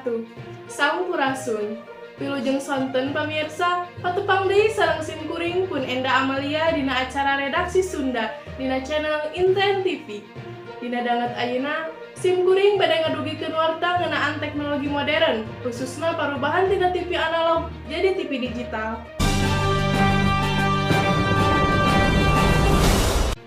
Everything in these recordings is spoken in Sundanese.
Wabarakatuh. Sampurasun. Wilujeng sonten, pamirsa, patepang deui sareng sim kuring pun Enda Amalia dina acara Redaksi Sunda dina channel Inten TV. Dina danget ayeuna, sim kuring bade ngadugikeun warta ngeunaan teknologi modern, khususna parubahan tina TV analog jadi TV digital.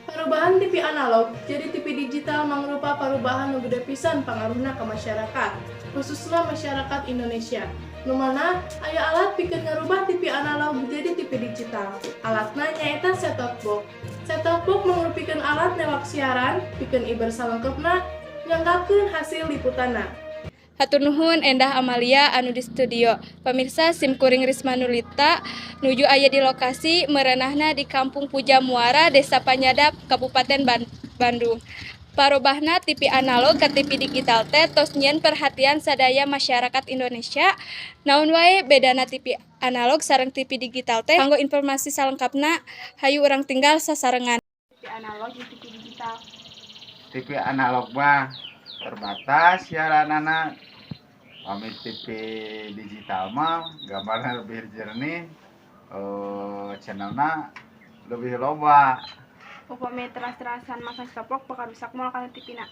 Parubahan TV analog jadi TV digital mangrupa parubahan nu gede pisan pangaruhna ka masyarakat, khususna masyarakat Indonesia. Nu mana aya alat pikeun ngarubah TV analog jadi TV digital. Alatna nyaeta set-top box. Set-top box mangrupikeun alat newak siaran pikeun iber salengkepna nyanggakeun hasil liputanna. Hatur nuhun, Endah Amalia anu di studio. Pemirsa, sim kuring Risma Nurlita nuju aya di lokasi merenahna di Kampung Puja Muara, Desa Panyadap, Kabupaten Bandung. Parobahna TV analog ke TV digital teh tos nyieun perhatian sadaya masyarakat Indonesia. Naon wae bedana TV analog sareng TV digital teh? Kanggo informasi salengkapna, hayu urang tinggal sasarengan. TV analog jeung TV digital. TV analog mah terbatas siaranana, pami TV digital mah gambarnya lebih jernih, channelna lebih loba. Upami teras-terasan masang stopbox, bakal rusak moal kana TV na?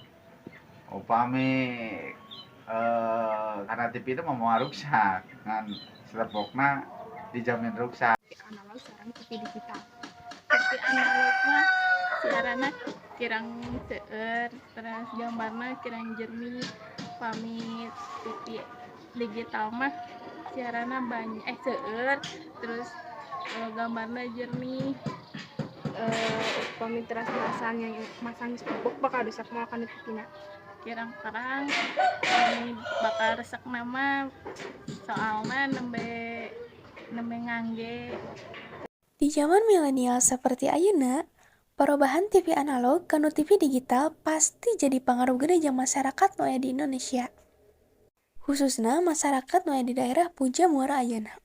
Upami karena TV itu mau moal ruksak, ngan stopboxna dijamin ruksak. TV analog sareng TV digital. TV analog mah siaranna kirang seueur, terus gambarna kirang jernih. Pami TV digital mah siaranna banyak, seueur, terus gambarna jernih. Upami teras-terasan yang masang stopbox, bakal rusak moal kana TV na? Kirang-kirang pami bakal resek mah, soalna nembe nembe ngangge. Di zaman milenial seperti ayeuna, perubahan TV analog kanu TV digital pasti jadi pangaruh gede jang masyarakat nu aya di Indonesia. Khususna masyarakat nu aya di daerah Puja Muara ayeuna.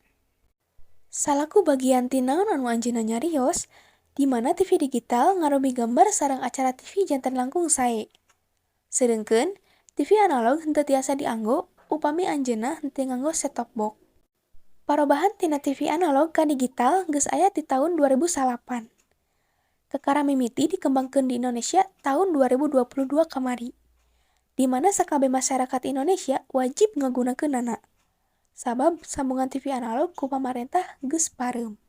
Salaku bagian ti naon anu anjeunna nyarios, di mana TV digital ngarubi gambar sareng acara TV janten langkung sae. Sedengkeun TV analog henteu tiasa dianggo upami anjeunna henteu nganggo set-top box. Parobahan tina TV analog ka digital geus aya ti taun 2009. Kakara mimiti dikembangkeun di Indonesia taun 2022 kamari. Di mana sakabeh masyarakat Indonesia wajib ngagunakeunana. Sabab sambungan TV analog ku pamarentah geus pareum.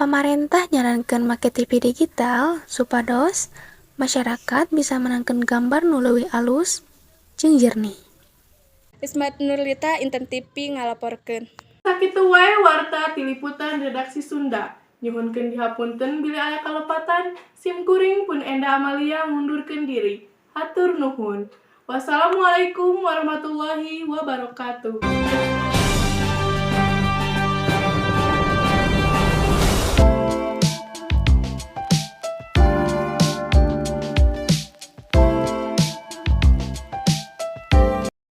Pamarentah nyarankeun make TV digital supados masyarakat bisa meunangkeun gambar nu leuwih alus jeung jernih. Ismat Nurlita, Inten TV ngalaporkeun. Sakitu wae warta ti liputan Redaksi Sunda. Nyuhunkeun dihapunten bilih aya kalepatan, sim kuring pun Enda Amalia ngundurkeun diri. Hatur nuhun. Wassalamualaikum warahmatullahi wabarakatuh.